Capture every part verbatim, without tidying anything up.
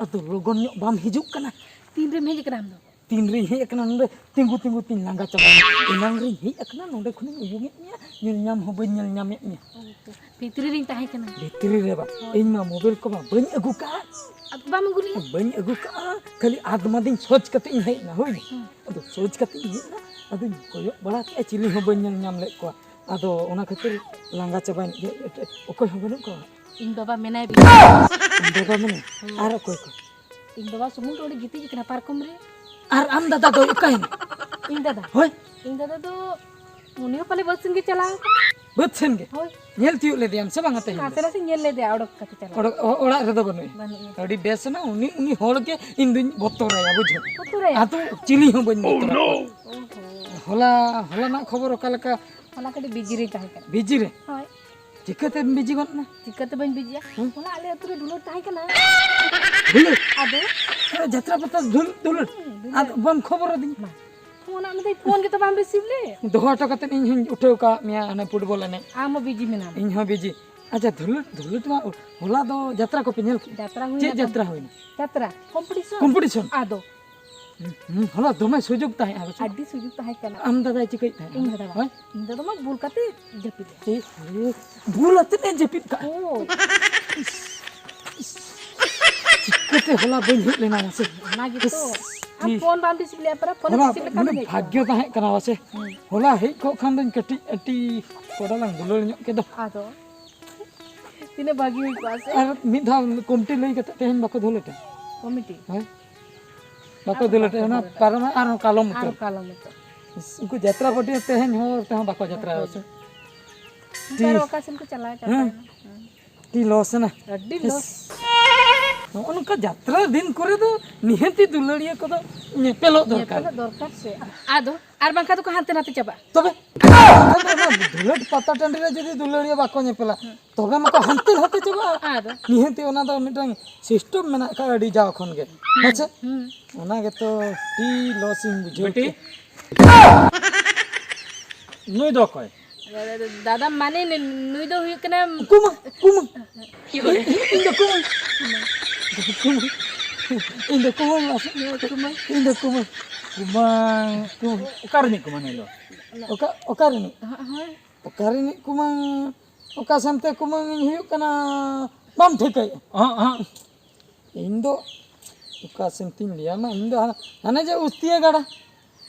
ᱟᱫᱚ ᱞᱚᱜᱚᱱ ᱧᱚᱜ ᱵᱟᱢ ᱦᱤᱡᱩᱜ ᱠᱟᱱᱟ? ᱛᱤᱱ ᱨᱮᱢ ᱦᱮᱡ ᱟᱠᱟᱱᱟ ᱟᱢ ᱫᱚ? ᱛᱤᱱ ᱨᱤᱧ ᱦᱮᱡ ᱟᱠᱟᱱᱟ ᱱᱚᱰᱮ? ᱛᱤᱸᱜᱩ ᱛᱤᱸᱜᱩ ᱛᱤᱧ ᱞᱟᱸᱜᱟ ᱪᱟᱵᱟᱭᱮᱱᱟ᱾ ᱮᱱᱟᱝ ᱨᱤᱧ ᱦᱮᱡ ᱟᱠᱟᱱᱟ, ᱱᱚᱰᱮ ᱠᱷᱚᱱᱤᱧ ᱩᱭᱩᱝᱮᱫ ᱢᱮᱭᱟ, ᱧᱮᱞ ᱧᱟᱢ ᱦᱚᱸ ᱵᱟᱹᱧ ᱧᱮᱞ ᱧᱟᱢᱮᱫ ᱢᱮᱭᱟ᱾ ᱵᱷᱤᱛᱨᱤ ᱨᱤᱧ ᱛᱟᱦᱮᱸ ᱠᱟᱱᱟ᱾ ᱵᱷᱤᱛᱨᱤ ᱨᱮ ᱵᱟᱝ? ᱦᱳᱭ᱾ ᱤᱧ ᱢᱟ ᱢᱳᱵᱟᱭᱤᱞ ᱠᱚᱢᱟ ᱵᱟᱹᱧ ᱟᱹᱜᱩ ᱠᱟᱜᱼᱟ᱾ ᱟᱫᱚ ᱵᱟᱢ ᱟᱹᱜᱩ ᱞᱮᱜᱼᱟ? ᱵᱟᱹᱧ ᱟᱹᱜᱩ ᱠᱟᱜᱼᱟ, ᱠᱷᱟᱹᱞᱤ ᱟᱫ ᱢᱟᱫᱤᱧ ᱥᱚᱡᱽ ᱠᱟᱛᱮ ᱤᱧ ᱦᱮᱡ ᱮᱱᱟ, ᱦᱳᱭ᱾ ᱦᱩᱸ᱾ ᱟᱫᱚ ᱥᱚᱡᱽ ᱠᱟᱛᱮ ᱤᱧ ᱦᱮᱡ ᱮᱱᱟ, ᱟᱫᱚᱧ ᱠᱚᱭᱚᱜ ᱵᱟᱲᱟ ᱠᱮᱜᱼᱟ, ᱪᱤᱞᱤ ᱦᱚᱸ ᱵᱟᱹᱧ ᱧᱮᱞ ᱧᱟᱢ ᱞᱮᱫ ᱠᱚᱣᱟ᱾ ᱟᱫᱚ ᱚᱱᱟ ᱠᱷᱟᱹᱛᱤᱨ ᱞᱟᱸᱜᱟ ᱪᱟᱵᱟᱭᱮᱱ ᱜᱮ, ᱚᱠᱚᱭ ᱦᱚᱸ ᱵᱟᱹᱱᱩᱜ ᱠᱚᱣᱟ᱾ ᱤᱧ ᱵᱟᱵᱟ ᱢᱮᱱᱟᱭ ᱵᱤᱡᱤ᱾ ᱤᱧ ᱵᱟᱵᱟ ᱢᱮᱱᱟᱭᱟ? ᱦᱩᱸ᱾ ᱟᱨ ᱚᱠᱚᱭ ᱠᱚ? ᱤᱧ ᱵᱟᱵᱟ ᱥᱩᱢᱩᱝ ᱜᱮ ᱚᱸᱰᱮ ᱜᱤᱛᱤᱡ ᱟᱠᱟᱱᱟ ᱯᱟᱨᱠᱚᱢ ᱨᱮ᱾ ᱟᱨ ᱟᱢ ᱫᱟᱫᱟ ᱫᱚ ᱚᱠᱟᱭᱮᱱᱟ? ᱤᱧ ᱫᱟᱫᱟ? ᱦᱳᱭ᱾ ᱤᱧ ᱫᱟᱫᱟ ᱫᱚ ᱩᱱᱤ ᱦᱚᱸ ᱯᱟᱞᱮ ᱵᱟᱹᱫᱽ ᱥᱮᱱ ᱜᱮ ᱪᱟᱞᱟᱣ ᱟᱠᱟᱱᱟ᱾ ᱵᱟᱹᱫᱽ ᱥᱮᱱ ᱜᱮ? ᱦᱳᱭ᱾ ᱧᱮᱞ ᱛᱤᱭᱳᱜ ᱞᱮᱫᱮᱭᱟᱢ ᱥᱮ ᱵᱟᱝᱟ ᱛᱮᱦᱮᱧ ᱱᱟᱥᱮ ᱫᱚ? ᱱᱟᱥᱮ ᱧᱮᱞ ᱞᱮᱫᱮᱭᱟ ᱚᱰᱚᱠ ᱠᱟᱛᱮ ᱪᱟᱞᱟᱣ᱾ ᱚᱲᱟᱜ, ᱚ-, ᱚᱲᱟᱜ ᱨᱮᱫᱚ ᱵᱟᱹᱱᱩᱭᱟ? ᱵᱟᱹᱱᱩᱜᱼᱟ᱾ ᱟᱹᱰᱤ ᱵᱮᱥ ᱮᱱᱟ, ᱩᱱᱤ, ᱩᱱᱤ ᱦᱚᱲ ᱜᱮ ᱤᱧ ᱫᱩᱧ ᱵᱚᱛᱚᱨᱟᱭᱟ, ᱵᱩᱡᱷᱟᱹᱣ᱾ ᱵᱚᱛᱚᱨᱟᱭᱟ? ᱟᱫᱚ ᱪᱤᱞᱤ ᱦᱚᱸ ᱵᱟᱹᱧ ᱵᱚᱛᱚᱨ ᱟᱠᱚᱣᱟ᱾ ᱚᱦᱚ᱾ ᱦᱚᱞᱟ, ᱦᱚᱞᱟᱱᱟᱜ ᱠᱷᱚᱵᱚᱨ ᱚᱠᱟ ᱞᱮᱠᱟ? ᱦᱚᱞᱟ ᱠᱟᱹᱴᱤᱡ ᱵᱤᱡᱤ ᱨᱮᱧ ᱛᱟᱦᱮᱸ ᱠᱟᱱᱟ᱾ ᱵᱤᱡᱤ ᱨᱮ? ᱦᱳᱭ᱾ ᱪᱤᱠᱟᱹᱛᱮᱢ ᱵᱤᱡᱤ ᱜᱚᱫ ᱮᱱᱟ? ᱪᱤᱠᱟᱹᱛᱮ ᱵᱟᱹᱧ ᱵᱤᱡᱤᱜᱼᱟ? ᱦᱮᱸ? ᱦᱚᱞᱟ ᱟᱞᱮ ᱟᱹᱛᱩ ᱨᱮ ᱫᱩᱞᱟᱹᱲ ᱛᱟᱦᱮᱸ ᱠᱟᱱᱟ᱾ ᱫᱩᱞᱟᱹᱲ? ᱟᱫᱚ? ᱦᱮᱸ, ᱡᱟᱛᱨᱟ ᱯᱟᱛᱟ ᱫᱩᱞ-, ᱫᱩᱞᱟᱹᱲ? ᱦᱩᱸ, ᱫᱩᱞᱟᱹᱲ᱾ ᱟᱫᱚ ᱵᱟᱢ ᱠᱷᱚᱵᱚᱨ ᱟᱹᱫᱤᱧᱟ? ᱢᱟ, ᱯᱷᱳᱱ ᱟᱜ ᱢᱮ ᱛᱟᱹᱧ, ᱯᱷᱳᱱ ᱜᱮᱛᱚ ᱵᱟᱢ ᱨᱤᱥᱤᱵᱷ ᱞᱮᱫ᱾ ᱫᱚᱦᱚ ᱦᱚᱴᱚ ᱠᱟᱛᱮᱫ ᱤᱧ ᱦᱚᱧ ᱩᱴᱷᱟᱹᱣ ᱠᱟᱜ ᱢᱮᱭᱟ ᱦᱟᱱᱮ ᱯᱷᱩᱴᱵᱚᱞ ᱮᱱᱮᱡ᱾ ᱟᱢ ᱦᱚᱸ ᱵᱤᱡᱤ ᱢᱮᱱᱟᱢᱟ᱾ ᱤᱧ ᱦᱚᱸ ᱵᱤᱡᱤ᱾ ᱟᱪᱪᱷᱟ, ᱫᱩᱞᱟᱹᱲ, ᱫᱩᱞᱟᱹᱲ ᱢᱟ ᱦᱚᱞᱟ ᱫᱚ ᱡᱟᱛᱨᱟ ᱠᱚᱯᱮ ᱧᱮᱞ ᱠᱮᱫᱟ? ᱡᱟᱛᱨᱟ ᱦᱩᱭᱱᱟ ᱪᱮᱫ ᱛᱚ᱾ ᱡᱟᱛᱨᱟ ᱦᱩᱭᱱᱟ? ᱡᱟᱛᱨᱟ, ᱠᱚᱢᱯᱤᱴᱤᱥᱚᱱ᱾ ᱠᱚᱢᱯᱤᱴᱤᱥᱚᱱ? ᱟᱫᱚ ᱦᱩᱸ, ᱦᱩᱸ, ᱦᱚᱞᱟ ᱫᱚᱢᱮ ᱥᱩᱡᱳᱜᱽ ᱛᱟᱦᱮᱸᱜᱼᱟ, ᱵᱩᱡᱷᱟᱹᱣ? ᱟᱹᱰᱤ ᱥᱩᱡᱳᱜᱽ ᱛᱟᱦᱮᱸ ᱠᱟᱱᱟ᱾ ᱟᱢ ᱫᱟᱫᱟᱭ ᱪᱤᱠᱟᱹᱭᱮᱫ ᱛᱟᱦᱮᱸᱜᱼᱟ? ᱤᱧ ᱫᱟᱫᱟ ᱵᱟᱝ᱾ ᱦᱳᱭ? ᱤᱧ ᱫᱟᱫᱟ ᱢᱟ ᱵᱩᱞ ᱠᱟᱛᱮ ᱡᱟᱹᱯᱤᱫ ᱞᱮᱫ᱾ ᱮ, ᱮ, ᱵᱩᱞ ᱟᱛᱮᱫ ᱮ ᱡᱟᱹᱯᱤᱫ ᱠᱟᱜᱼᱟ? ᱦᱳᱭ᱾ ᱪᱤᱠᱟᱹᱛᱮ ᱦᱚᱞᱟ ᱵᱟᱹᱧ ᱦᱮᱡ ᱞᱮᱱᱟ ᱢᱟᱥᱮ? ᱚᱱᱟ ᱜᱮᱛᱚ᱾ ᱤᱥ, ᱟᱢ ᱤ᱾ ᱯᱷᱳᱱ ᱵᱟᱢ ᱨᱤᱥᱤᱵᱷ ᱞᱮᱫᱼᱟ, ᱯᱟᱨᱟ ᱯᱷᱳᱱ ᱦᱚᱞᱟ ᱨᱤᱥᱤᱵᱷ ᱞᱮᱠᱷᱟᱱ ᱢᱟᱱᱮ ᱫᱚ ᱦᱮᱡ ᱵᱷᱟᱜᱽᱭᱚ ᱠᱚᱜᱼᱟ᱾ ᱛᱟᱦᱮᱸ ᱠᱟᱱᱟ ᱢᱟᱥᱮ᱾ ᱦᱩᱸ᱾ ᱦᱚᱞᱟ ᱦᱮᱡ ᱠᱚᱜ ᱠᱷᱟᱱ ᱫᱚᱧ ᱠᱟᱹᱴᱤᱡ, ᱟᱹᱰᱤ ᱛᱷᱚᱲᱟ ᱞᱟᱝ ᱫᱩᱞᱟᱹᱲ ᱧᱚᱜ ᱠᱮᱫᱟ᱾ ᱟᱫᱚ? ᱛᱤᱱᱟᱹᱜ ᱵᱷᱟᱹᱜᱤ ᱦᱩᱭ ᱠᱚᱜᱼᱟ ᱥᱮ? ᱟᱨ ᱢᱤᱫ ᱫᱷᱟᱣ ᱠᱚᱢᱤᱴᱤ ᱞᱟᱹᱭ ᱠᱟᱛᱮ ᱛᱮᱦᱮᱧ ᱵᱟᱠᱚ ᱫᱷᱩᱞᱟᱹᱴᱟ᱾ ᱠᱚᱢᱤᱴᱤ? ᱦᱮᱸ? ᱵᱟᱠᱚ ᱟᱨ ᱫᱷᱩᱞᱟᱹᱴᱟ, ᱵᱟᱠᱚ ᱚᱱᱟ ᱫᱷᱩᱞᱟᱹᱴᱟ᱾ ᱯᱟᱨᱚᱢ ᱟᱨᱦᱚᱸ ᱠᱟᱞᱚᱢ ᱟᱨ ᱩᱛᱟᱹᱨ᱾ ᱠᱟᱞᱚᱢ ᱩᱛᱟᱹᱨ᱾ ᱩᱱᱠᱩ ᱡᱟᱛᱨᱟ ᱯᱟᱹᱴᱤ ᱛᱮᱦᱮᱧ ᱦᱚᱸ ᱛᱮᱦᱚᱸ ᱵᱟᱠᱚ ᱡᱟᱛᱨᱟ ᱵᱟᱠᱚ ᱥᱮ? ᱩᱛᱟᱹᱨ᱾ ᱩᱱᱠᱩ ᱟᱨᱚ ᱚᱠᱟ ᱥᱮᱱ ᱠᱚ ᱪᱟᱞᱟᱣ ᱦᱮᱸ᱾ ᱪᱟᱵᱟᱭᱮᱱᱟ? ᱦᱮᱸ᱾ ᱟᱹᱰᱤ ᱞᱚᱥ ᱮᱱᱟ᱾ ᱟᱹᱰᱤ ᱤᱥ᱾ ᱞᱚᱥ᱾ ᱱᱚᱜᱼᱚ ᱱᱚᱝᱠᱟ ᱡᱟᱛᱨᱟ ᱫᱤᱱ ᱠᱚᱨᱮ ᱫᱚ ᱱᱤᱦᱟᱹᱛᱤ ᱫᱩᱞᱟᱹᱲᱤᱭᱟᱹ ᱠᱚᱫᱚ ᱧᱮᱯᱮᱞᱚᱜ ᱫᱚᱨᱠᱟᱨ᱾ ᱧᱮᱯᱮᱞᱚᱜ ᱫᱚᱨᱠᱟᱨ ᱥᱮ᱾ ᱟᱫᱚ ᱟᱨ ᱵᱟᱝᱠᱷᱟᱱ ᱫᱚᱠᱚ ᱦᱟᱱᱛᱮ ᱱᱟᱛᱮ ᱪᱟᱵᱟᱜᱼᱟ᱾ ᱛᱚᱵᱮ ᱟᱫᱚ ᱚᱱᱟ ᱫᱩᱞᱟᱹᱲ ᱯᱟᱛᱟ ᱴᱟᱺᱰᱤ ᱨᱮ ᱡᱩᱫᱤ ᱫᱩᱞᱟᱹᱲᱤᱭᱟᱹ ᱵᱟᱠᱚ ᱧᱮᱯᱮᱞᱟ, ᱦᱩᱸ᱾ ᱛᱚᱵᱮ ᱢᱟᱠᱚ ᱦᱟᱱᱛᱮ ᱱᱟᱛᱮ ᱪᱟᱵᱟᱜᱼᱟ᱾ ᱟᱫᱚ? ᱱᱤᱦᱟᱹᱛᱤ ᱚᱱᱟ ᱫᱚ ᱢᱤᱫᱴᱟᱝ ᱥᱤᱥᱴᱮᱢ ᱢᱮᱱᱟᱜ ᱟᱠᱟᱫ, ᱟᱹᱰᱤ ᱡᱟᱣ ᱠᱷᱚᱱ ᱜᱮ᱾ ᱦᱩᱸ, ᱦᱮᱸ ᱥᱮ? ᱦᱩᱸ᱾ ᱚᱱᱟ ᱜᱮᱛᱚ ᱟᱹᱰᱤ ᱞᱚᱥ ᱤᱧ ᱵᱩᱡᱷᱟᱹᱣ ᱵᱤᱴᱤ? ᱠᱮᱫ᱾ ᱱᱩᱭ ᱫᱚ ᱚᱠᱚᱭ? ᱫᱟᱫᱟ, ᱢᱟᱱᱮ ᱱᱩ-, ᱱᱩᱭ ᱫᱚ ᱦᱩᱭᱩᱜ ᱠᱟᱱᱟ ᱠᱩᱢᱟᱹᱝ, ᱠᱩᱢᱟᱹᱝ᱾ ᱤᱧ, ᱤᱧ ᱫᱚ ᱠᱩᱢᱟᱹᱝ᱾ ᱤᱧ ᱫᱚ ᱠᱩᱢᱟᱹᱝ ᱢᱟᱥᱮ᱾ ᱤᱧ ᱫᱚ ᱠᱩᱢᱟᱹᱝ᱾ ᱠᱩᱢᱟᱹᱝ? ᱠᱩᱢᱟᱹᱝ᱾ ᱚᱠᱟ ᱨᱤᱱᱤᱡ ᱠᱩᱢᱟᱹᱝ ᱤᱧ ᱫᱚ? ᱚᱠᱟ, ᱚᱠᱟ ᱨᱤᱱᱤᱡ? ᱦᱳᱭ᱾ ᱚᱠᱟ ᱨᱤᱱᱤᱡ ᱠᱩᱢᱟᱹᱝ? ᱚᱠᱟ ᱥᱮᱱᱛᱮ ᱠᱩᱢᱟᱹᱝ ᱤᱧ ᱦᱩᱭᱩᱜ ᱠᱟᱱᱟ, ᱵᱟᱢ ᱴᱷᱤᱠᱟᱹᱭᱮᱫᱼᱟ? ᱚᱦᱚᱸ, ᱚᱦᱚᱸ᱾ ᱤᱧ ᱫᱚ ᱚᱠᱟ ᱥᱮᱱ ᱛᱤᱧ ᱞᱟᱹᱭᱟᱢᱟ, ᱤᱧ ᱫᱚ ᱦᱟᱱᱟ, ᱦᱟᱱᱮ ᱡᱮ ᱩᱥᱛᱤᱭᱟᱹ ᱜᱟᱰᱟ,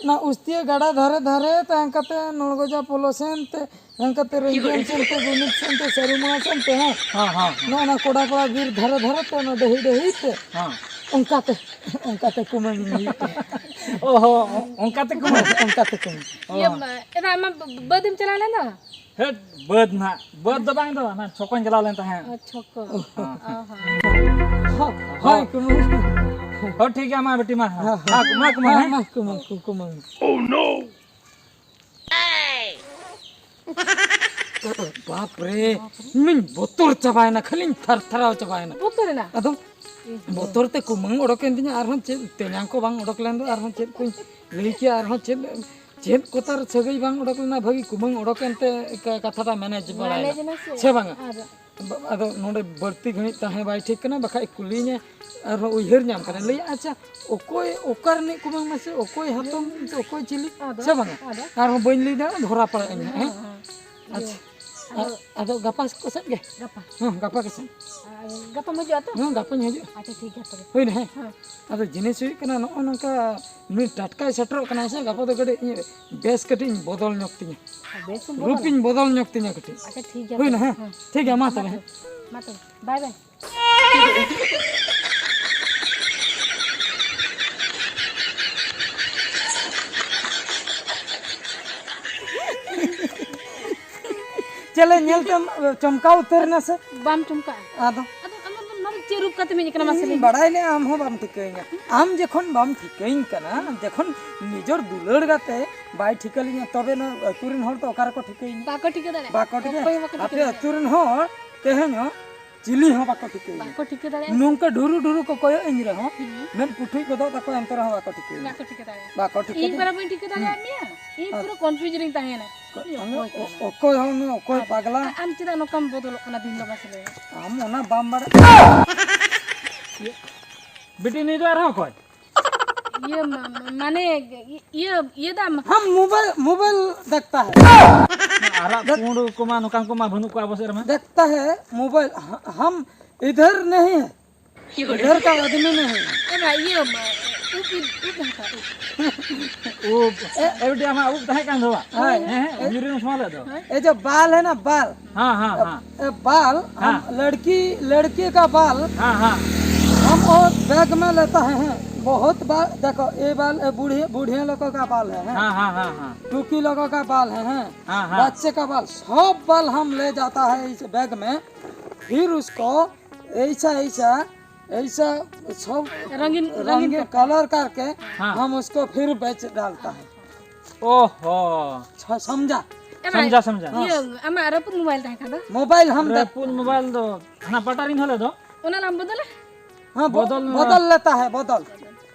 ᱚᱱᱟ ᱩᱥᱛᱤᱭᱟᱹ ᱜᱟᱰᱟ ᱫᱷᱟᱨᱮ ᱫᱷᱟᱨᱮ ᱛᱮ ᱦᱟᱱᱠᱟᱛᱮ ᱱᱚᱲᱜᱚᱡᱟ ᱯᱳᱞᱳ ᱥᱮᱱ ᱛᱮ, ᱦᱟᱱᱠᱟᱛᱮ ᱨᱚᱝᱜᱤᱭᱟᱹᱱ ᱥᱮᱱ ᱛᱮ, ᱜᱩᱱᱤᱛ ᱥᱮᱱ ᱛᱮ, ᱥᱟᱹᱨᱩᱢᱟᱲᱟ ᱥᱮᱱ ᱛᱮ, ᱦᱮᱸ᱾ ᱦᱮᱸ, ᱦᱮᱸ, ᱦᱮᱸ᱾ ᱱᱚᱜᱼᱚ ᱱᱟ ᱠᱚᱰᱟ ᱠᱚᱲᱟ ᱵᱤᱨ ᱫᱷᱟᱨᱮ ᱫᱷᱟᱨᱮ ᱛᱮ, ᱚᱱᱟ ᱰᱟᱹᱦᱤ ᱰᱟᱹᱦᱤ ᱛᱮ, ᱦᱮᱸ᱾ ᱚᱱᱠᱟᱛᱮ, ᱚᱱᱠᱟᱛᱮ ᱠᱩᱢᱟᱹᱝ ᱤᱧ ᱦᱩᱭᱩᱜ ᱠᱟᱱᱟ᱾ ᱚ ᱦᱚ, ᱚᱱᱠᱟᱛᱮ ᱠᱩᱢᱟᱹᱝ? ᱚᱱᱠᱟᱛᱮ ᱠᱩᱢᱟᱹᱝ᱾ ᱚ᱾ ᱤᱭᱟᱹ, ᱢᱟ, ᱮᱱᱟ ᱟᱢ ᱢᱟ ᱵᱟᱹᱫ ᱮᱢ ᱪᱟᱞᱟᱣ ᱞᱮᱱ ᱫᱚ? ᱦᱮᱴ, ᱵᱟᱹᱫᱽ ᱱᱟᱦᱟᱜ᱾ ᱵᱟᱹᱫᱽ ᱫᱚ ᱵᱟᱝ ᱫᱚ, ᱚᱱᱟ ᱪᱷᱚᱠᱚᱧ ᱪᱟᱞᱟᱣ ᱞᱮᱱ ᱛᱟᱦᱮᱸᱫ᱾ ᱚ, ᱪᱷᱚᱠᱚ᱾ ᱦᱮᱸ᱾ ᱚ, ᱦᱚᱸ᱾ ᱦᱳᱭ, ᱠᱩᱢᱟᱹᱝ᱾ ᱦᱚᱸ, ᱴᱷᱤᱠ ᱜᱮᱭᱟ, ᱢᱟ ᱵᱤᱴᱤ, ᱢᱟ᱾ ᱦᱮᱸ, ᱦᱮᱸ᱾ ᱢᱟ, ᱠᱩᱢᱟᱹᱝ, ᱦᱮᱸ, ᱦᱮᱸ? ᱢᱟ, ᱠᱩᱢᱟᱹᱝ, ᱠᱩ-, ᱠᱩᱢᱟᱹᱝ᱾ Oh, no! ᱵᱟᱯ ᱨᱮ, ᱤᱧ ᱢᱟᱧ ᱵᱚᱛᱚᱨ ᱪᱟᱵᱟᱭᱮᱱᱟ, ᱠᱷᱟᱹᱞᱤᱧ ᱛᱷᱟᱨ ᱛᱷᱟᱨᱟᱣ ᱪᱟᱵᱟᱭᱮᱱᱟ᱾ ᱵᱚᱛᱚᱨ ᱮᱱᱟ? ᱟᱫᱚ ᱵᱚᱛᱚᱨ ᱛᱮ ᱠᱩᱢᱟᱹᱝ ᱚᱰᱚᱠᱮᱱ ᱛᱤᱧᱟ, ᱟᱨᱦᱚᱸ ᱪᱮᱫ ᱛᱮᱧᱟᱝ ᱠᱚ ᱵᱟᱝ ᱚᱰᱚᱠ ᱞᱮᱱ ᱫᱚ, ᱟᱨᱦᱚᱸ ᱪᱮᱫ ᱠᱚᱧ ᱞᱟᱹᱭ ᱠᱮᱭᱟ, ᱟᱨᱦᱚᱸ ᱪᱮᱫ ᱪᱮᱫ ᱠᱚ ᱛᱟᱨ ᱥᱟᱹᱜᱟᱹᱭ ᱵᱟᱝ ᱚᱰᱚᱠ ᱞᱮᱱᱟ, ᱵᱷᱟᱹᱜᱤ ᱠᱩᱢᱟᱹᱝ ᱚᱰᱚᱠ ᱮᱱᱛᱮ ᱠᱟ-, ᱠᱟᱛᱷᱟ ᱫᱚ ᱢᱮᱱᱮᱡᱽ ᱵᱟᱲᱟᱭᱮᱱᱟ᱾ ᱢᱮᱱᱮᱡᱽ ᱮᱱᱟ ᱥᱮ? ᱥᱮ ᱵᱟᱝᱟ? ᱟᱨ ᱵᱟ-, ᱟᱫᱚ ᱱᱚᱰᱮ ᱵᱟᱹᱲᱛᱤ ᱜᱷᱟᱹᱲᱤᱡ ᱛᱟᱦᱮᱸ ᱵᱟᱭ ᱴᱷᱤᱠ ᱠᱟᱱᱟ, ᱵᱟᱠᱷᱟᱡ ᱠᱩᱞᱤᱧᱟ, ᱟᱨᱦᱚᱸ ᱩᱭᱦᱟᱹᱨ ᱧᱟᱢ ᱠᱟᱱᱟ᱾ ᱞᱟᱹᱭᱟ, "ᱟᱪᱪᱷᱟ, ᱚᱠᱚᱭ, ᱚᱠᱟ ᱨᱤᱱᱤᱡ ᱠᱩᱢᱟᱹᱝ ᱢᱟᱥᱮ, ᱚᱠᱚᱭ ᱦᱟᱛᱚᱢ ᱥᱮ ᱚᱠᱚᱭ ᱪᱤᱞᱤ?" ᱟᱫᱚ? ᱥᱮ ᱵᱟᱝᱟ? ᱟᱫᱚ? ᱟᱨᱦᱚᱸ ᱵᱟᱹᱧ ᱞᱟᱹᱭ ᱫᱟᱲᱮᱭᱟᱜᱼᱟ, ᱫᱷᱚᱨᱟ ᱯᱟᱲᱟᱜ ᱟᱹᱧ ᱦᱟᱸᱜ, ᱦᱮᱸ? ᱦᱮᱸ, ᱦᱮᱸ᱾ ᱟᱪᱪᱷᱟ᱾ ᱤᱭᱟᱹ, ᱟ-, ᱟᱫᱚ ᱜᱟᱯᱟ ᱠᱚ ᱥᱮᱫ ᱜᱮ? ᱜᱟᱯᱟ᱾ ᱦᱮᱸ, ᱜᱟᱯᱟ ᱠᱚ ᱥᱮᱫ᱾ ᱟᱨ ᱜᱟᱯᱟᱢ ᱦᱤᱡᱩᱜᱼᱟ ᱛᱚ? ᱦᱮᱸ, ᱜᱟᱯᱟᱧ ᱦᱤᱡᱩᱜᱼᱟ᱾ ᱟᱪᱪᱷᱟ, ᱴᱷᱤᱠ ᱜᱮᱭᱟ ᱛᱚᱵᱮ᱾ ᱦᱩᱭᱱᱟ, ᱦᱮᱸ? ᱦᱮᱸ᱾ ᱟᱫᱚ ᱡᱤᱱᱤᱥ ᱦᱩᱭᱩᱜ ᱠᱟᱱᱟ, ᱱᱚᱜᱼᱚ ᱱᱚᱝᱠᱟ ᱱᱩᱭ ᱴᱟᱴᱠᱟᱭ ᱥᱮᱴᱮᱨᱚᱜ ᱠᱟᱱᱟᱭ ᱥᱮ, ᱜᱟᱯᱟ ᱫᱚ ᱠᱟᱹᱴᱤᱡ ᱤᱧ ᱵᱮᱥ ᱠᱟᱹᱴᱤᱡ ᱤᱧ ᱵᱚᱫᱚᱞ ᱧᱚᱜ ᱛᱤᱧᱟ᱾ ᱟᱨ ᱵᱮᱥ ᱮᱢ ᱵᱚᱫᱚᱞᱟ? ᱨᱩᱯ ᱤᱧ ᱵᱚᱫᱚᱞ ᱧᱚᱜ ᱛᱤᱧᱟ ᱠᱟᱹᱴᱤᱡ᱾ ᱟᱪᱪᱷᱟ, ᱴᱷᱤᱠ ᱜᱮᱭᱟ ᱦᱩᱭᱱᱟ, ᱛᱚᱵᱮ᱾ ᱦᱮᱸ? ᱦᱮᱸ᱾ ᱴᱷᱤᱠ ᱜᱮᱭᱟ, ᱢᱟ ᱢᱟ ᱛᱚᱵᱮ, ᱦᱮᱸ᱾ ᱛᱚᱵᱮ᱾ ᱢᱟ ᱛᱚᱵᱮ᱾ ᱵᱟᱭ ᱵᱟᱭ᱾ ᱪᱮᱞᱮ ᱧᱮᱞ ᱛᱮᱢ ᱪᱚᱢᱠᱟᱣ ᱩᱛᱟᱹᱨ ᱮᱱᱟ ᱥᱮ? ᱵᱟᱢ ᱪᱚᱢᱠᱟᱜᱼᱟ᱾ ᱟᱫᱚ? ᱟᱫᱚ ᱟᱢ ᱫᱚ ᱱᱚᱣᱟ ᱫᱚ ᱪᱮᱫ ᱨᱩᱯ ᱠᱟᱛᱮᱢ ᱦᱮᱡ ᱟᱠᱟᱱᱟ ᱢᱟᱥᱮ ᱞᱟᱹᱭ ᱤᱧ ᱢᱮ? ᱵᱟᱲᱟᱭ ᱞᱮ ᱟᱢ ᱦᱚᱸ ᱵᱟᱢ ᱴᱷᱤᱠᱟᱹᱭᱤᱧᱟ᱾ ᱟᱢ ᱡᱚᱠᱷᱚᱱ ᱵᱟᱢ ᱴᱷᱤᱠᱟᱹᱭᱤᱧ ᱠᱟᱱᱟ, ᱡᱚᱠᱷᱚᱱ ᱱᱤᱡᱚᱨ ᱫᱩᱞᱟᱹᱲ ᱜᱟᱛᱮ ᱵᱟᱭ ᱴᱷᱤᱠᱟᱹ ᱞᱤᱧᱟ, ᱛᱚᱵᱮ ᱱᱚᱣᱟ ᱟᱹᱛᱩ ᱨᱮᱱ ᱦᱚᱲ ᱫᱚ ᱚᱠᱟ ᱨᱮᱠᱚ ᱴᱷᱤᱠᱟᱹᱭᱤᱧᱟ? ᱵᱟᱠᱚ ᱴᱷᱤᱠᱟᱹ ᱫᱟᱲᱮᱭᱟᱜᱼᱟ᱾ ᱵᱟᱠᱚ ᱴᱷᱤᱠᱟᱹ-, ᱚᱠᱚᱭ ᱦᱚᱸ ᱵᱟᱠᱚ ᱴᱷᱤᱠᱟᱹ ᱟᱯᱮ ᱫᱟᱲᱮᱭᱟᱜᱼᱟ᱾ ᱟᱹᱛᱩ ᱨᱮᱱ ᱦᱚᱲ ᱛᱮᱦᱮᱧ ᱦᱚᱸ ᱪᱤᱞᱤ ᱦᱚᱸ ᱵᱟᱠᱚ ᱴᱷᱤᱠᱟᱹᱭᱤᱧᱟ᱾ ᱵᱟᱠᱚ ᱴᱷᱤᱠᱟᱹ ᱫᱟᱲᱮᱭᱟᱜᱼᱟ᱾ ᱱᱚᱝᱠᱟ ᱰᱷᱩᱨᱩ ᱰᱷᱩᱨᱩ ᱠᱚ ᱠᱚᱭᱚᱜ ᱤᱧ ᱨᱮᱦᱚᱸ, ᱦᱩᱸ᱾ ᱢᱮᱫ ᱯᱩᱴᱷᱩᱡ ᱜᱚᱫᱚᱜ ᱛᱟᱠᱚ, ᱮᱱᱛᱮ ᱨᱮᱦᱚᱸ ᱵᱟᱠᱚ ᱴᱷᱤᱠᱟᱹᱭᱤᱧᱟ᱾ ᱵᱟᱠᱚ ᱴᱷᱤᱠᱟᱹ ᱫᱟᱲᱮᱭᱟᱜᱼᱟ᱾ ᱵᱟᱠᱚ ᱴᱷᱤᱠᱟᱹ ᱤᱧ ᱫᱟᱲᱮᱭᱟᱜᱼᱟ᱾ ᱵᱟᱨᱟ ᱵᱟᱹᱧ ᱴᱷᱤᱠᱟᱹ ᱫᱟᱲᱮᱭᱟᱜᱼᱟ ᱢᱮᱭᱟ᱾ ᱤᱧ ᱦᱮᱸ᱾ ᱯᱩᱨᱟᱹ confuse ᱨᱤᱧ ᱛᱟᱦᱮᱸᱭᱮᱱᱟ᱾ ᱤᱧ ᱚᱠᱚᱭ ᱚᱠᱚᱭ ᱠᱟᱱᱟ? ᱚᱠᱚᱭ ᱦᱚᱸ ᱱᱩᱭ ᱚᱠᱚᱭ ᱟᱨ ᱯᱟᱜᱽᱞᱟ? ᱟ-, ᱟᱢ ᱪᱮᱫᱟᱜ ᱱᱚᱝᱠᱟᱢ ᱵᱚᱫᱚᱞᱚᱜ ᱠᱟᱱᱟ ᱫᱤᱱ ᱫᱚ ᱢᱟᱥᱮ ᱞᱟᱹᱭ ᱢᱮ? ᱟᱢ ᱚᱱᱟ ᱵᱟᱢ ᱵᱟᱲᱟᱭᱟ? ᱵᱤᱴᱤ, ᱱᱩᱭ ᱫᱚ ᱟᱨᱦᱚᱸ ᱚᱠᱚᱭ? ᱤᱭᱟᱹ ᱢᱟ-, ᱢᱟ-, ᱢᱟᱱᱮ ᱤᱭᱟᱹ, ᱤᱭᱟᱹ ᱫᱟᱢ᱾ हम मोबाइल, मोबाइल देखता है। ᱟᱨᱟᱜ ᱯᱩᱸᱰ ᱠᱚᱢᱟ, ᱱᱚᱝᱠᱟᱱ ᱠᱚᱢᱟ ᱵᱟᱹᱱᱩᱜ ᱠᱚᱣᱟ ᱟᱵᱚ ᱥᱮᱫ ᱨᱮᱢᱟ᱾ देखता है मोबाइल, ह-, हम इधर नहीं है। इधर का आदमी नहीं है। ᱮ ᱵᱷᱟᱭ, ᱤᱭᱟᱹ ᱢᱟ, ᱩᱵ, ᱩᱵ, ᱩᱵ ᱦᱟᱛᱟᱣ, ᱩᱵ᱾ ᱩᱵ, ᱮ, ᱵᱤᱴᱤ, ᱟᱢᱟᱜ ᱩᱵ ᱛᱟᱦᱮᱸ ᱠᱟᱱ ᱫᱚ ᱵᱟᱝ? ᱦᱳᱭ᱾ ᱦᱮᱸ, ᱦᱮᱸ, ᱩᱵ ᱧᱩᱨᱩ ᱥᱚᱢᱚᱭ ᱫᱚ᱾ ये जो बाल है ना, बाल, हाँ, हाँ, हाँ। ए, बाल, हाँ। हम लड़की, लड़की का बाल, हाँ, हाँ। हम और बैग में लेता है, हैं। बहुत बाल, देखो, ये बाल, ए, बूढ़े, बूढ़े लोगों का बाल है, हैं। हाँ, हाँ, हाँ, हाँ। टूकी लोगों का बाल है, हैं। हाँ, हाँ। बच्चे का बाल, सब बाल हम ले जाता है इस बैग में। फिर उसको ऐसा, ऐसा, ऐसा सब रंगीन, रंगीन रंगीन कलर करके हाँ। हम उसको फिर बेच डालता है। ᱚ ᱦᱚ᱾ ᱥᱚᱢᱡᱷᱟ? ᱮ ᱵᱷᱟᱭ, ᱥᱚᱢᱡᱷᱟ, ᱥᱚᱢᱡᱷᱟ᱾ ᱤᱭᱟᱹ, ᱟᱢᱟᱜ ᱨᱟᱹᱯᱩᱫ ᱢᱳᱵᱟᱭᱤᱞ ᱛᱟᱦᱮᱸ ᱠᱟᱱ ᱫᱚ? ᱢᱳᱵᱟᱭᱤᱞ ᱦᱟᱢ ᱫᱮᱠᱷ᱾ ᱨᱟᱹᱯᱩᱫ ᱢᱳᱵᱟᱭᱤᱞ ᱫᱚ ᱦᱟᱱᱟ ᱯᱟᱴᱟ ᱨᱤᱧ ᱫᱚᱦᱚ ᱞᱮᱫ ᱫᱚ᱾ ᱚᱱᱟ ᱞᱟᱝ ᱵᱚᱫᱚᱞᱟ? ᱦᱮᱸ, ᱵᱚ-, ᱵᱚᱫᱚᱞ ᱢᱟ᱾ ᱵᱚᱫᱚᱞ ᱞᱮᱛᱟ ᱦᱮ, ᱵᱚᱫᱚᱞ᱾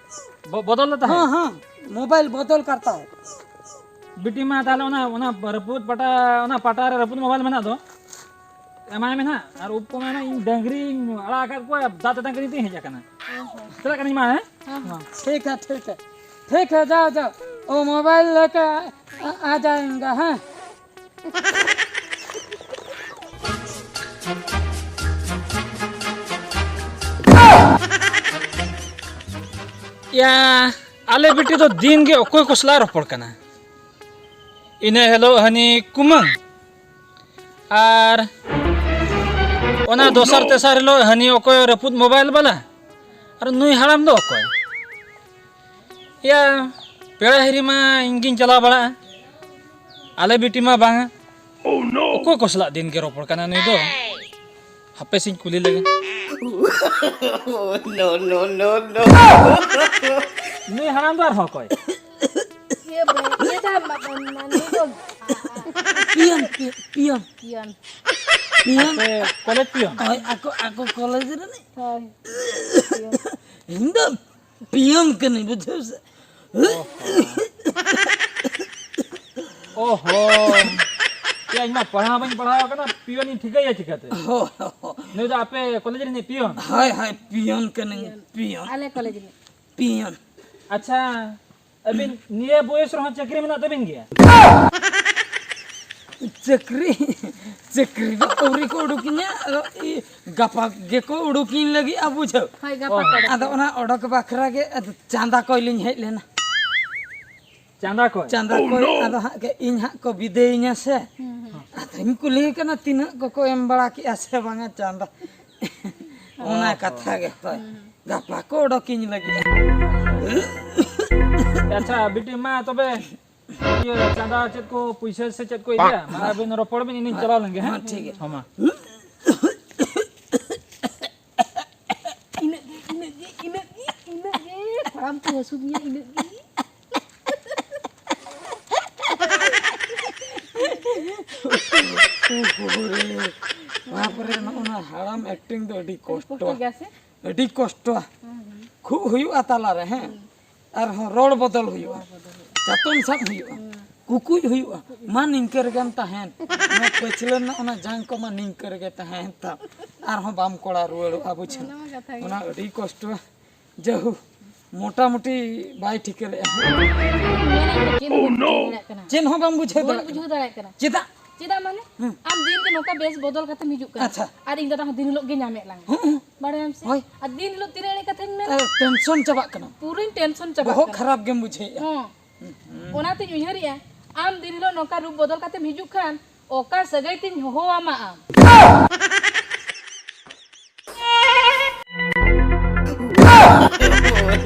ᱵᱚ-, ᱵᱚᱫᱚᱞ ᱞᱮᱛᱟ ᱦᱮ? ᱦᱮᱸ, ᱦᱮᱸ, ᱢᱳᱵᱟᱭᱤᱞ ᱵᱚᱫᱚᱞ ᱠᱟᱨᱛᱟ ᱦᱮ᱾ ᱵᱤᱴᱤ ᱢᱟ ᱛᱟᱦᱞᱮ ᱚᱱᱟ, ᱚᱱᱟ ᱨᱟᱹᱯᱩᱫ ᱯᱟᱴᱟ, ᱚᱱᱟ ᱯᱟᱴᱟ ᱨᱮ ᱨᱟᱹᱯᱩᱫ ᱢᱳᱵᱟᱭᱤᱞ ᱢᱮᱱᱟᱜ ᱫᱚ, ᱮᱢᱟᱭ ᱢᱮ ᱱᱟᱦᱟᱜ᱾ ᱟᱨ ᱩᱵ ᱠᱚ ᱢᱮᱱᱟ, ᱤᱧ ᱰᱟᱹᱝᱨᱤᱧ ᱟᱲᱟᱜ ᱟᱠᱟᱫ ᱠᱚᱣᱟ, ᱫᱟᱜ ᱛᱮᱛᱟᱝ ᱠᱟᱹᱧ ᱛᱮᱧ ᱦᱮᱡ ᱟᱠᱟᱱᱟ᱾ ᱚ ᱦᱚᱸ᱾ ᱪᱟᱞᱟᱜ ᱠᱟᱹᱱᱟᱹᱧ ᱢᱟ, ᱦᱮᱸ? ᱦᱮᱸ, ᱦᱮᱸ᱾ ᱴᱷᱤᱠ ᱦᱮ, ᱴᱷᱤᱠ ᱦᱮ᱾ ᱴᱷᱤᱠ ᱦᱮ, ᱡᱟᱣ, ᱡᱟᱣ᱾ ᱳ ᱢᱳᱵᱟᱭᱤᱞ ᱞᱮᱠᱟ ᱟ, ᱟ ᱡᱟᱭᱮᱝᱜᱟ, ᱦᱮᱸ? ᱭᱟ, ᱟᱞᱮ ᱵᱤᱴᱤ ᱫᱚ ᱫᱤᱱ ᱜᱮ ᱚᱠᱚᱭ ᱠᱚ ᱥᱟᱞᱟᱜ ᱨᱚᱯᱚᱲ ᱠᱟᱱᱟ᱾ ᱤᱱᱟᱹ ᱦᱤᱞᱳᱜ ᱦᱟᱹᱱᱤ ᱠᱩᱢᱟᱹᱝ, ᱟᱨ ᱚᱱᱟ ᱫᱚᱥᱟᱨ ᱛᱮᱥᱟᱨ ᱦᱤᱞᱳᱜ ᱦᱟᱹᱱᱤ ᱚᱠᱚᱭ ᱨᱟᱹᱯᱩᱫ ᱢᱳᱵᱟᱭᱤᱞ ᱵᱟᱞᱟ, ᱟᱨ ᱱᱩᱭ ᱦᱟᱲᱟᱢ ᱫᱚ ᱚᱠᱚᱭ? ᱭᱟ, ᱯᱮᱲᱟ ᱦᱤᱨᱤ ᱢᱟ ᱤᱧ ᱜᱤᱧ ᱪᱟᱞᱟᱣ ᱵᱟᱲᱟᱜᱼᱟ, ᱟᱞᱮ ᱵᱤᱴᱤ ᱢᱟ ᱵᱟᱝᱟ᱾ ᱚᱠᱚᱭ ᱠᱚ ᱥᱟᱞᱟᱜ ᱫᱤᱱ ᱜᱮ ᱨᱚᱯᱚᱲ ᱠᱟᱱᱟ ᱱᱩᱭ ᱫᱚ? ᱦᱟᱯᱮ ᱥᱮᱧ ᱠᱩᱞᱤ ᱞᱮᱜᱮ᱾ No, no, no, no. ᱱᱩᱭ ᱦᱟᱲᱟᱢ ᱫᱚ ᱟᱨᱦᱚᱸ ᱚᱠᱚᱭ? ᱤᱭᱟᱹ ᱵᱮ-, ᱤᱭᱟᱹ ᱫᱚ ᱢᱟ-, ᱢᱟ-, ᱢᱟ-, ᱱᱩᱭ ᱫᱚ, ᱯᱤᱭᱚᱱ, ᱯᱤ-, ᱯᱤᱭᱚᱱ᱾ ᱯᱤᱭᱚᱱ᱾ ᱯᱤᱭᱚᱱ᱾ ᱟᱯᱮ ᱠᱚᱞᱮᱡᱽ ᱯᱤᱭᱚᱱ? ᱦᱳᱭ, ᱟᱠᱚ, ᱟᱠᱚ ᱠᱚᱞᱮᱡᱽ ᱨᱤᱱᱤᱡ᱾ ᱦᱳᱭ᱾ ᱯᱤᱭᱚᱱ᱾ ᱤᱧ ᱫᱚ ᱯᱤᱭᱚᱱ ᱠᱟᱹᱱᱟᱹᱧ, ᱵᱩᱡᱷᱟᱹᱣ ᱥᱮ? ᱚᱦᱚ᱾ ᱭᱟ, ᱤᱧ ᱢᱟ ᱯᱟᱲᱦᱟᱣ ᱵᱟᱹᱧ ᱯᱟᱲᱦᱟᱣ ᱟᱠᱟᱱᱟ, ᱯᱤᱭᱚᱱᱤᱧ ᱴᱷᱤᱠᱟᱹᱭᱟ ᱪᱤᱠᱟᱹᱛᱮ? ᱦᱳ, ᱦᱳ, ᱦᱳ᱾ ᱱᱩᱭ ᱫᱚ ᱟᱯᱮ ᱠᱚᱞᱮᱡᱽ ᱨᱤᱱᱤᱡ ᱯᱤᱭᱚᱱ? ᱦᱳᱭ, ᱦᱳᱭ, ᱯᱤᱭᱚᱱ ᱠᱟᱹᱱᱟᱹᱧ, ᱯᱤᱭᱚᱱ᱾ ᱟᱞᱮ ᱠᱚᱞᱮᱡᱽ ᱨᱤᱱᱤᱡ᱾ ᱯᱤᱭᱚᱱ᱾ ᱟᱪᱪᱷᱟ, ᱟᱹᱵᱤᱱ ᱱᱤᱭᱟᱹ ᱵᱚᱭᱮᱥ ᱨᱮᱦᱚᱸ ᱪᱟᱹᱠᱨᱤ ᱢᱮᱱᱟᱜ ᱛᱟᱹᱵᱤᱱ ᱜᱮᱭᱟ? ᱪᱟᱹᱠᱨᱤ, ᱪᱟᱹᱠᱨᱤ ᱫᱚ ᱟᱹᱣᱨᱤ ᱠᱚ ᱩᱰᱩᱠᱤᱧᱟ, ᱟᱫᱚ ᱤ-, ᱜᱟᱯᱟ ᱜᱮᱠᱚ ᱩᱰᱩᱠᱤᱧ ᱞᱟᱹᱜᱤᱫ, ᱟ, ᱵᱩᱡᱷᱟᱹᱣ᱾ ᱦᱳᱭ, ᱜᱟᱯᱟ ᱚ᱾ ᱠᱚ ᱩᱰᱩᱠ᱾ ᱟᱫᱚ ᱚᱱᱟ ᱚᱰᱚᱠ ᱵᱟᱠᱷᱨᱟ ᱜᱮ, ᱟᱫᱚ ᱪᱟᱸᱫᱟ ᱠᱚᱭ ᱞᱤᱧ ᱦᱮᱡ ᱞᱮᱱᱟ᱾ ᱪᱟᱸᱫᱟ ᱠᱚᱭ? ᱪᱟᱸᱫᱟ ᱠᱚᱭ, ᱟᱫᱚ ᱦᱟᱸᱜ ᱠᱮ ᱤᱧ ᱦᱟᱸᱜ ᱠᱚ ᱵᱤᱫᱟᱹᱭᱤᱧᱟ ᱥᱮ᱾ ᱦᱩᱸ, ᱦᱩᱸ᱾ ᱟᱫᱚᱧ ᱠᱩᱞᱤ ᱠᱟᱱᱟ, ᱛᱤᱱᱟᱹᱜ ᱠᱚᱠᱚ ᱮᱢ ᱵᱟᱲᱟ ᱠᱮᱜᱼᱟ ᱥᱮ ᱵᱟᱝᱟ ᱪᱟᱸᱫᱟ? ᱚᱱᱟ ᱚ᱾ ᱠᱟᱛᱷᱟ ᱜᱮ, ᱦᱳᱭ᱾ ᱦᱩᱸ, ᱦᱩᱸ᱾ ᱜᱟᱯᱟ ᱠᱚ ᱚᱰᱚᱠᱤᱧ ᱞᱟᱹᱜᱤᱫ᱾ ᱟᱪᱪᱷᱟ, ᱵᱤᱴᱤ, ᱢᱟ ᱛᱚᱵᱮ, ᱤᱭᱟᱹ, ᱪᱟᱸᱫᱟ ᱪᱮᱫ ᱠᱚ, ᱯᱩᱭᱥᱟᱹ ᱥᱮ ᱪᱮᱫ ᱠᱚ ᱤᱫᱤᱭᱟ? ᱢᱟ, ᱟᱹᱵᱤᱱ ᱨᱚᱯᱚᱲ ᱵᱤᱱ, ᱤᱧᱤᱧ ᱦᱮᱸ, ᱪᱟᱞᱟᱣ ᱞᱮᱱ ᱜᱮ, ᱦᱮᱸ? ᱦᱮᱸ, ᱴᱷᱤᱠ ᱜᱮᱭᱟ᱾ ᱦᱚᱸ, ᱢᱟ᱾ ᱤᱱᱟᱹᱜ ᱜᱮ, ᱤᱱᱟᱹᱜ ᱜᱮ, ᱤᱱᱟᱹᱜ ᱜᱮ, ᱤᱱᱟᱹᱜ ᱜᱮ, ᱠᱚᱲᱟᱢ ᱠᱚ ᱦᱟᱹᱥᱩ ᱜᱮᱭᱟ, ᱤᱱᱟᱹᱜ ᱜᱮ᱾ ᱵᱟᱯᱨᱮ, ᱱᱚᱜᱼᱚ ᱱᱟ ᱦᱟᱲᱟᱢ acting ᱫᱚ ᱟᱹᱰᱤ ᱠᱚᱥᱴᱚ᱾ ᱠᱚᱥᱴᱚ ᱜᱮᱭᱟ ᱥᱮ? ᱟᱹᱰᱤ ᱠᱚᱥᱴᱚ᱾ ᱦᱩᱸ, ᱦᱩᱸ᱾ ᱠᱷᱩᱜ ᱦᱩᱭᱩᱜᱼᱟ ᱛᱟᱞᱟᱨᱮ, ᱦᱮᱸ? ᱦᱩᱸ᱾ ᱟᱨᱦᱚᱸ ᱨᱚᱲ ᱵᱚᱫᱚᱞ ᱦᱩᱭᱩᱜᱼᱟ᱾ ᱨᱚᱲ ᱵᱚᱫᱚᱞ ᱦᱩᱭᱩᱜᱼᱟ᱾ ᱪᱟᱛᱚᱢ ᱥᱟᱵ ᱦᱩᱭᱩᱜᱼᱟ᱾ ᱦᱩᱸ᱾ ᱠᱩᱠᱩᱡ ᱦᱩᱭᱩᱜᱼᱟ᱾ ᱠᱩᱠᱩᱡ᱾ ᱢᱟ ᱱᱤᱝᱠᱟᱹ ᱨᱮᱜᱮᱢ ᱛᱟᱦᱮᱱ᱾ ᱚᱱᱟ ᱯᱟᱹᱪᱷᱞᱟᱹ ᱨᱮᱱᱟᱜ ᱚᱱᱟ ᱡᱟᱝ ᱠᱚ ᱢᱟ ᱱᱤᱝᱠᱟᱹ ᱨᱮᱜᱮ ᱛᱟᱦᱮᱱ ᱛᱟᱢ᱾ ᱟᱨᱦᱚᱸ ᱵᱟᱢ ᱠᱚᱲᱟ ᱨᱩᱣᱟᱹᱲᱚᱜᱼᱟ, ᱵᱩᱡᱷᱟᱹᱣ᱾ ᱚᱱᱟ ᱢᱟ ᱠᱟᱛᱷᱟ ᱜᱮ᱾ ᱚᱱᱟ ᱟᱹᱰᱤ ᱠᱚᱥᱴᱚ᱾ ᱡᱟᱦᱳ, ᱢᱚᱴᱟᱢᱩᱴᱤ ᱵᱟᱭ ᱴᱷᱤᱠᱟᱹ ᱞᱮᱫᱼᱟ᱾ ᱢᱮᱱᱮᱫ ᱫᱚ ᱪᱮᱫ ᱦᱚᱸ ᱵᱟᱹᱧ ᱵᱩᱡᱷᱟᱹᱣ ᱫᱟᱲᱮᱭᱟᱜ ᱠᱟᱱᱟ᱾ ᱪᱮᱫ ᱦᱚᱸ ᱵᱟᱢ ᱵᱩᱡᱷᱟᱹᱣ ᱵᱟᱹᱧ ᱫᱟᱲᱮᱭᱟᱜ ᱵᱩᱡᱷᱟᱹᱣ ᱠᱟᱱᱟ᱾ ᱫᱟᱲᱮᱭᱟᱜ ᱠᱟᱱᱟ᱾ ᱪᱮᱫᱟᱜ? ᱪᱮᱫᱟᱜ ᱢᱟᱱᱮ? ᱦᱩᱸ᱾ ᱟᱢ ᱫᱤᱱ ᱜᱮ ᱱᱚᱝᱠᱟ ᱵᱮᱥ ᱵᱚᱫᱚᱞ ᱠᱟᱛᱮᱢ ᱦᱤᱡᱩᱜ ᱠᱟᱱᱟ᱾ ᱟᱪᱪᱷᱟ᱾ ᱟᱨ ᱤᱧ ᱫᱟᱫᱟ ᱦᱚᱸ ᱫᱤᱱ ᱦᱤᱞᱳᱜ ᱜᱮ ᱧᱟᱢᱮᱫ ᱞᱟᱝ᱾ ᱦᱩᱸ, ᱦᱩᱸ᱾ ᱵᱟᱲᱟᱭᱟᱢ ᱥᱮ? ᱦᱳᱭ᱾ ᱟᱨ ᱫᱤᱱ ᱦᱤᱞᱳᱜ ᱛᱤᱱᱟᱹᱜ ᱮᱲᱮ ᱠᱟᱛᱷᱟᱧ ᱢᱮᱱᱟ? ᱟᱨ tension ᱪᱟᱵᱟᱜ ᱠᱟᱱᱟ᱾ ᱯᱩᱨᱟᱹᱧ tension ᱪᱟᱵᱟᱜ ᱵᱚᱦᱚᱜ ᱠᱟᱱᱟ᱾ ᱠᱷᱟᱨᱟᱯ ᱜᱮᱢ ᱵᱩᱡᱷᱟᱹᱣᱮᱫᱼᱟ᱾ ᱦᱚᱸ᱾ ᱦᱩᱸ, ᱦᱩᱸ᱾ ᱚᱱᱟᱛᱤᱧ ᱩᱭᱦᱟᱹᱨᱮᱜᱼᱟ, ᱟᱢ ᱫᱤᱱ ᱦᱤᱞᱳᱜ ᱱᱚᱝᱠᱟ ᱨᱩᱯ ᱵᱚᱫᱚᱞ ᱠᱟᱛᱮᱢ ᱦᱤᱡᱩᱜ ᱠᱷᱟᱱ, ᱚᱠᱟ ᱥᱟᱹᱜᱟᱹᱭ ᱛᱤᱧ ᱦᱚᱦᱚᱣᱟᱢᱟ ᱟᱢ?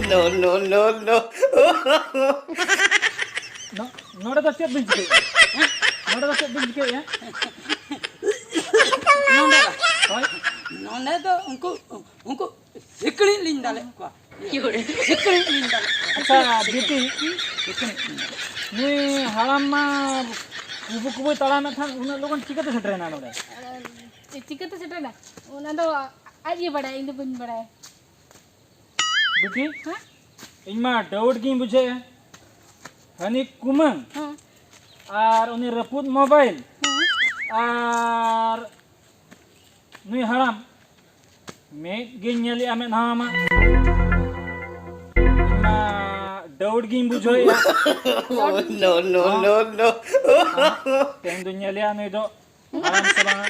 No, no, no, no. ᱱᱚ-, ᱱᱚᱰᱮ ᱫᱚ ᱪᱮᱫ ᱵᱤᱱ ᱪᱤᱠᱟᱹᱭᱮᱫᱼᱟ? ᱦᱮᱸ? ᱱᱚᱰᱮ ᱫᱚ ᱪᱮᱫ ᱵᱤᱱ ᱪᱤᱠᱟᱹᱭᱮᱫᱼᱟ? ᱱᱚᱰᱮ ᱫᱚ? ᱦᱳᱭ᱾ ᱱᱚᱰᱮ ᱫᱚ ᱩᱱᱠᱩ, ᱩᱱᱠᱩ ᱥᱤᱠᱲᱤᱡ ᱞᱤᱧ ᱫᱟᱞᱮᱫ ᱠᱚᱣᱟ᱾ ᱥᱤᱠᱲᱤᱡ ᱞᱤᱧ ᱫᱟᱞᱮᱫ ᱠᱚᱣᱟ᱾ ᱟᱪᱪᱷᱟ, ᱵᱤᱴᱤ, ᱥᱤᱠᱲᱤᱡ ᱞᱤᱧ ᱫᱟᱞᱮᱫ ᱠᱚᱣᱟ᱾ ᱱᱩᱭ ᱦᱟᱲᱟᱢ ᱢᱟ ᱠᱩᱵᱩ ᱠᱩᱵᱩᱭ ᱛᱟᱲᱟᱢᱮᱫ ᱛᱟᱦᱮᱸᱫ, ᱩᱱᱟᱹᱜ ᱞᱚᱜᱚᱱ ᱪᱤᱠᱟᱹᱛᱮ ᱥᱮᱴᱮᱨᱮᱱᱟ ᱱᱚᱰᱮ? ᱪᱤ-, ᱪᱤᱠᱟᱹᱛᱮ ᱥᱮᱴᱮᱨᱮᱱᱟ? ᱚᱱᱟ ᱫᱚ ᱟᱡ ᱜᱮ ᱵᱟᱲᱟᱭᱟ, ᱤᱧ ᱫᱚ ᱵᱟᱹᱧ ᱵᱟᱲᱟᱭᱟ᱾ ᱵᱤᱴᱤ, ᱦᱮᱸ? ᱤᱧ ᱢᱟ doubt ᱜᱤᱧ ᱵᱩᱡᱷᱟᱹᱣᱮᱫᱼᱟ᱾ ᱦᱟᱹᱱᱤ ᱠᱩᱢᱟᱹᱝ ᱦᱮᱸ᱾ ᱟᱨ ᱩᱱᱤ ᱨᱟᱹᱯᱩᱫ mobile ᱦᱮᱸ᱾ ᱟᱨ ᱱᱩᱭ ᱦᱟᱲᱟᱢ ᱢᱮᱫ ᱜᱤᱧ ᱧᱮᱞᱮᱜᱼᱟ, ᱢᱮᱫᱦᱟ ᱢᱟ ᱤᱧ ᱢᱟ ᱰᱟᱣᱩᱴ ᱜᱤᱧ ᱵᱩᱡᱷᱟᱹᱣᱮᱜᱼᱟ᱾ No, no, no, no. ᱛᱮᱦᱮᱧ ᱫᱚᱧ ᱧᱮᱞᱮᱜᱼᱟ ᱱᱩᱭ ᱫᱚ ᱦᱟᱲᱟᱢ ᱥᱮ ᱵᱟᱝᱟ᱾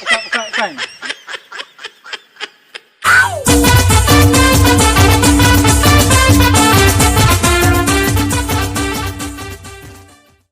ᱚᱠᱟ ᱚᱠᱟ ᱚᱠᱟᱭ